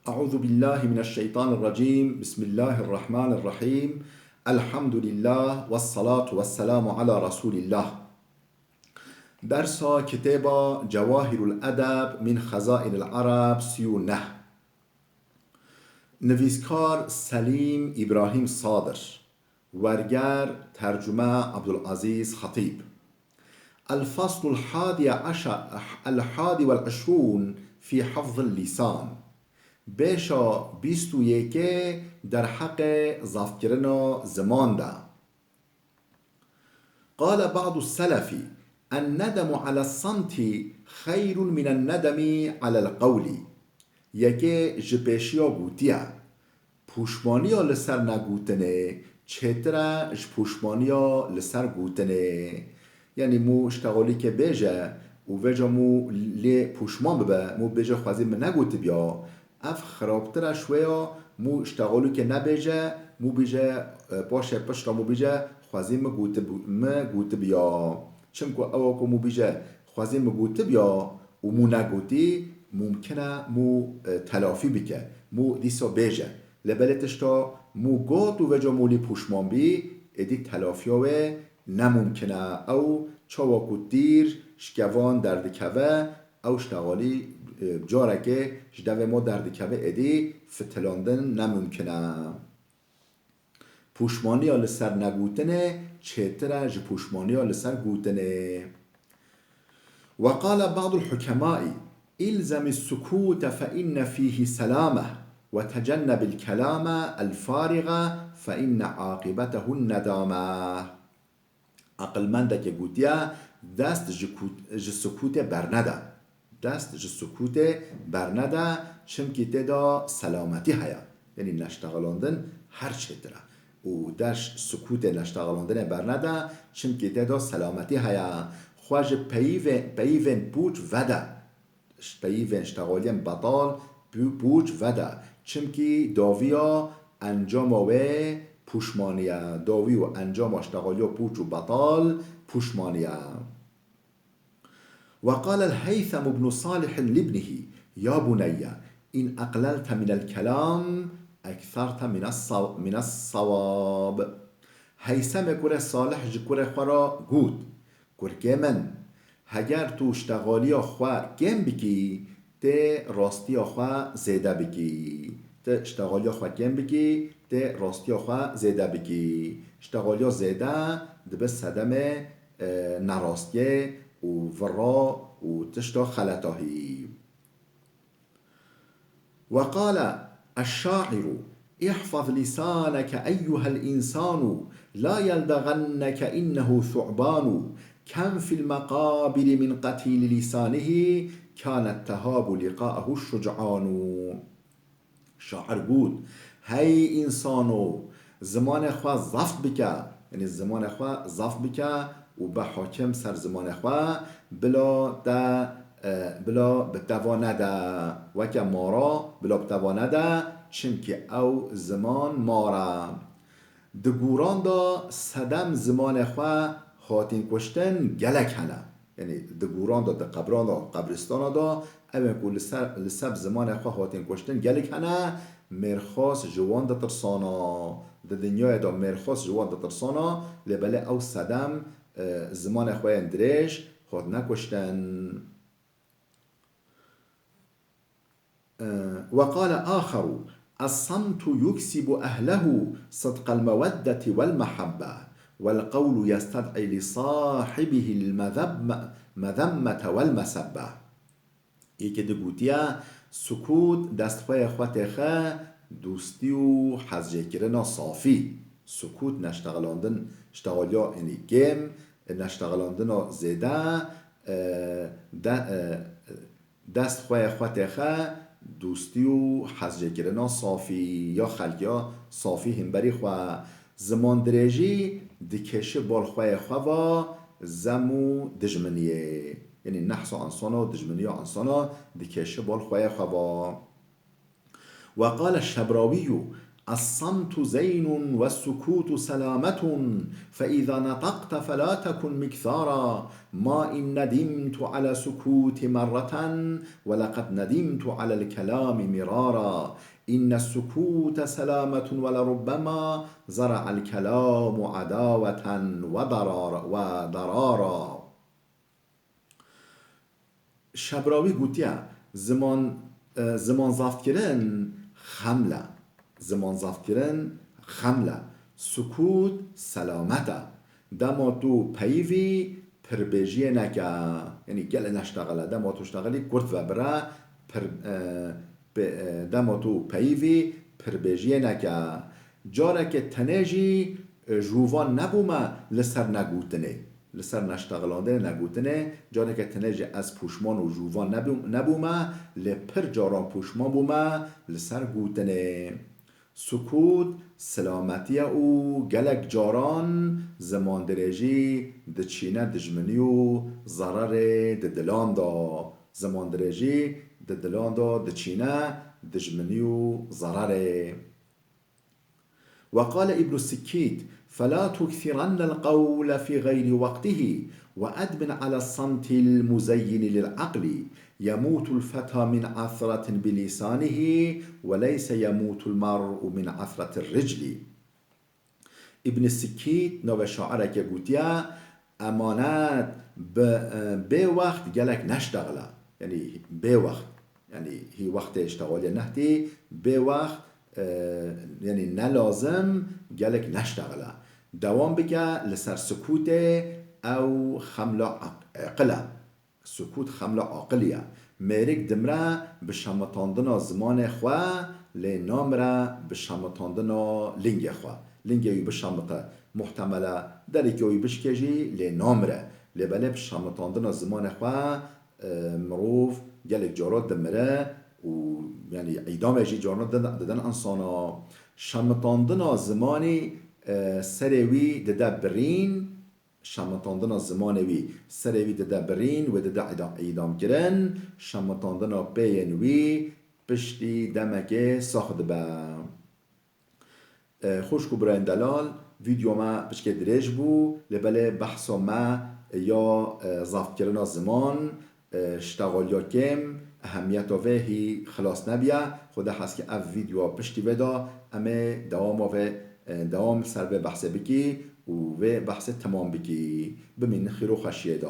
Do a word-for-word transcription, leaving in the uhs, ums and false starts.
أعوذ بالله من الشيطان الرجيم. بسم الله الرحمن الرحيم. الحمد لله والصلاة والسلام على رسول الله. Dersa kitêba Cewahirul Edeb min Xezainil Ereb sî û neh. Nivîskar Selîm Îbrahîm Sadir. Werger, tercume Abdulazîz Xetîb. الفصل الحادي عشر، الحادي والعشرون في حفظ اللسان. Bêşa bîst û yekê derheqê zafkirina ziman de. قال بعض السلف: الندم على الصمت خير من الندم على القول. Yekê ji pêşiya gotiye: Pûşmaniya li ser negotinê çêtir e ji pûşmaniya li ser gotinê. Yanî mû ji texolîkê bêje û vêca mû lê pûşman bibe, mû bêje xwezî min negotibiya. Ev xirabtir e ji wê ya mû ji texolîkê nebêje, mû bîje, e, paşê pişta mû bîje xwezî min gotib-, min gotibiya. Çimku ewa ku mû bîje xwezî min gotibiya û mû negotî, mumkin e mû, e, telafî bike, mû dîsa bêje. Lê belê tişta mû got û vêca mû lê pûşman bî, êdî telafiya wê ne mumkin e. Ew çawa ku tîr ji kevan derdikeve, ew ji texalî, e, carekê ji devê me derdikeve, êdî fitilandin ne mumkin e. Pûşmaniya li ser negotinê çêtir e ji pûşmaniya li ser gotinê. وقال بعض الحكماء: الزم السكوت فإن فيه سلامة، وتجنب الكلام الفارغ فإن عاقبته الندامة. Aqilmendekê gotiye, dest ji kût-, ji sukûtê bernede. Dest ji sukûtê bernede, çimkî tê de selametî heye. Yanî neştexelandin her çêtir e. Û dest ji sukûtê neştexelandinê bernede, çimkî tê de selametî heye. Xwe ji peyivê-, peyivên pûç vede. Ji peyivên ştexaliyên betal pû-, pûç vede. Çimkî dawiya encama wê pûşmanî ye. Dawî û encama ştexaliya pûç û betal pûşmanî ye. وقال الهيثم بن صالح لابنه: يا بني، إن أقللت من الكلام أكثرت من الصو-، من الصواب. Heysemê kurê Salih ji kurê xwe re got: Kurkê min, heger tu ştexaliya xwe kêm bikî, tê rastiya xwe zêde bikî. Ti ştexaliya xwe kêm bikî, tê rastiya xwe zêde bikî. Ştexaliya zêde dibe sedemê, e, nerastiyê û vira û tişta xeletahî. وقال الشاعر: احفظ لسانك أيها الإنسان، لا يلدغنك إنه ثعبان، كم في المقابر من قتيل لسانه، كانت تهاب لقاءه الشجعان. Şair got: Hey însano, zimanê xwe zeft bike, yanî zimanê xwe zeft bike û be hakim ser zimanê xwe, bila te, e, bila bi te va nede, weke mara, bila bi te va nede, çimkî ew ziman mar e. Di goran de sedem zimanê xwe hatîn kuştin gelek hene. Yanî di goran de, di qebran de, qebristana de, ew ên ku li ser, li seb zimanê xwe hatîn kuştin gelek hene, mêrxas ji wan ditirsana. Di dinyayê de mêrxas ji wan ditirsana, lê belê ew sedem, e, zimanê xwe yên dirêj hatine kuştin. وقال آخر: الصمت يكسب أهله صدق المودة والمحبة، والقول يستدعي لصاحبه المذم-، مذمة والمسبة. Yekê di gotiye, sukût dest xwe yê xwe têxe dostî û hezjêkirina safî. Sukût neştexelandin, ştexaliya, yanî kêm, neştexelandina zêde, e, de, e, dest xwe yê xwe têxe dostî û hezjêkirina safî ya xelkiya safî himberî xwe. Zimandirêjî dikêşi bal xwe yê xwe va zem û dijminiyê. Yanî nehsa insana û dijminiya insana dikêşi bal xwe yê xwe va. وقال الشبراوي: الصمت زين والسكوت سلامة، فإذا نطقت فلا تكن مكثارا، ما إن ندمت على سكوت مرة، ولقد ندمت على الكلام مرارا، إن السكوت سلامة ولربما زرع الكلام عداوة وضرار-، وضرارا. Şebrawî gotiye, ziman, e, ziman zaftkirin xeml e. Ziman zaftkirin xeml e. Sukût selamet e. Dema tu peyivî pirbêjiyê neke, yanî gelê neştexile. Dema tu ştexilî kurt vebire, pir-, e, pe-, e, dema tu peyivî pirbêjiyê neke. Careke tenê jî, e, ji wan nebûme li ser negotinê. Li ser neştexilandinê negotinê, careke tenê jî ez pûşman û ji wan nebû-, nebûme, lê pir caran pûşman bûme li ser gotinê. Sukût silametî ye û gelek caran zimandirêjî diçîne dijminî û zererê di dilan de. Zimandirêjî di dilan de diçîne dijminî û zererê. وقال ابن السكيت: فلا تكثرن القول في غير وقته، وأدمن على الصمت المزين للعقل، يموت الفتى من عثرة بلسانه، وليس يموت المرء من عثرة الرجل. Îbn Sikît navê şaireke gotiye, emanet bi, e, bê wext gelek neştexile. Yanî bê wext. Yanî hî wextê ştexaliye nehtî, bê wext, e, yanî ne lazim gelek neştexile. Dewam bike li ser sukûtê, ew xemla aq-, aqil e. Sukût xemla aqilî ye. Mêrik dimire bi şemitandina zimanê xwe, lê namire bi şemitandina lingê xwe. Lingê wî bişemite, muhtemel e derekê wî bişkê jî, lê namire. Lê belê bi şemitandina zimanê xwe, e, mirov gelek cara dimire û, yanî, îdamê jî carna didin, didin insana. Şemitandina zimanî, e, serê wî dide birîn, Şemitandina zimanê wî serê wî dide birîn, wê dide îda-, îdamkirin, şemitandina pêyên wî piştî demekê sax dibe. E, xwişk û birayên delal, vîdyo me piçkê dirêj bû, lê belê behsa me ya, e, zaftkirina ziman, e, ştexaliya kêm, ehemiyeta vê hî xilas nebiye. Xuda hez ke ev vîdyoa piştî vê de em ê dewama vê, e, dewam ser vê behsê bikî û vê behsê temam bikî. Bimînin xêr û xweşiyê de.